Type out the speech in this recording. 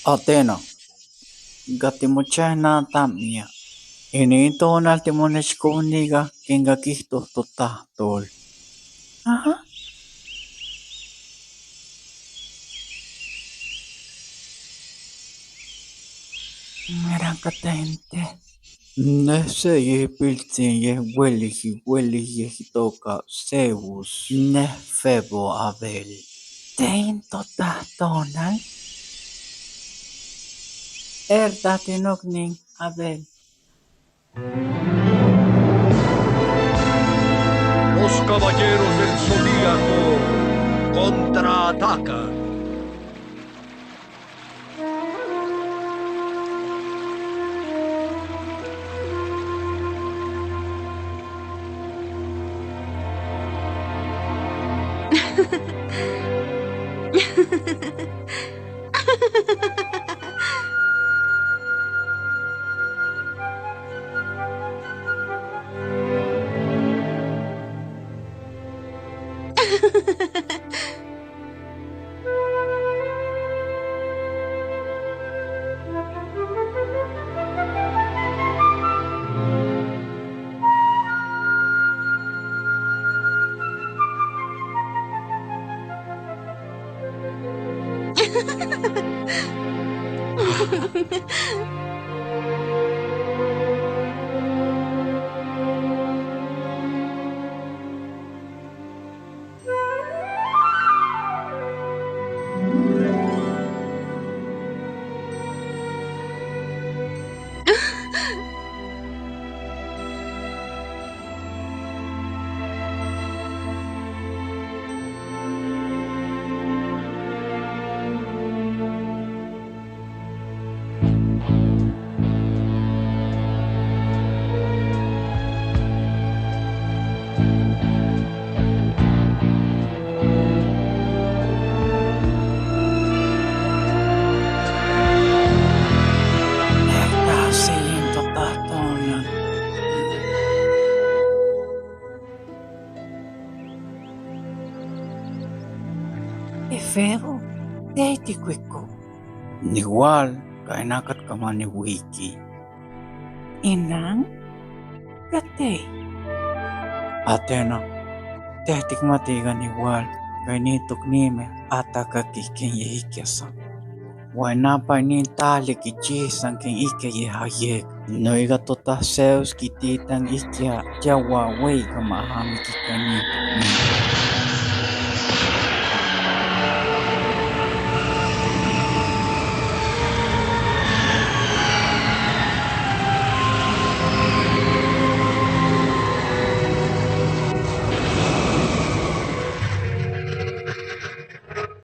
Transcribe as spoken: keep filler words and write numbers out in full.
Atena, ka timochehna tamia. Inin tonal timonechkoniga ken ka kijto totahtol. Aha. Meran katente. Nej se yehipiltsin yeh uelik, uelik yeh itoka Zeus. Nej Febo Abel. Ten totahtonal. Ertahtinoknin Abel. Los caballeros del zodíaco contraatacan. Efebo, teti kuiko. Niwal, kaina katka ma niwiki. Inan, katei. Atena, teti kmati ika niwal, kaina toknime, atakaki ken yeh ikiasa. Wainapa inin tali kichihsan ken ikia yeh ayek. Noika totah Zeus kititan ikia, ya wawei ika ma aha mikikani.